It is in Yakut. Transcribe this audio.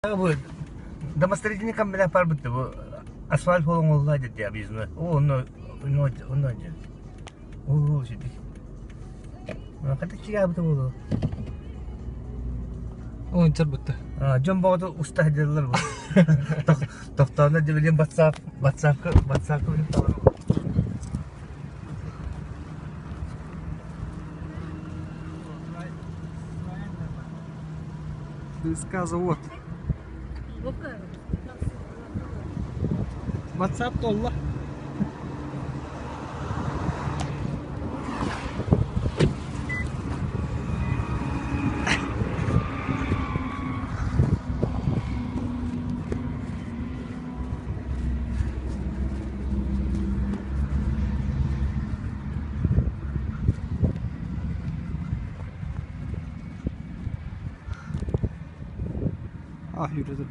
Бу домостроительный комбинат барбыт бу асфальт оҥоһулла дии объездной. О, онно онно онно дьэ. Ол ситик. Хата чигаабыта буолуо. Оончор бутта. Дьон бөҕөтө уста сылдьаллар бу. Тохтоонно дьэ билим батсаап батсаапка батсаапка билим таҕар. ДСК завод. WhatsApp туолла. Ah yürüdüm.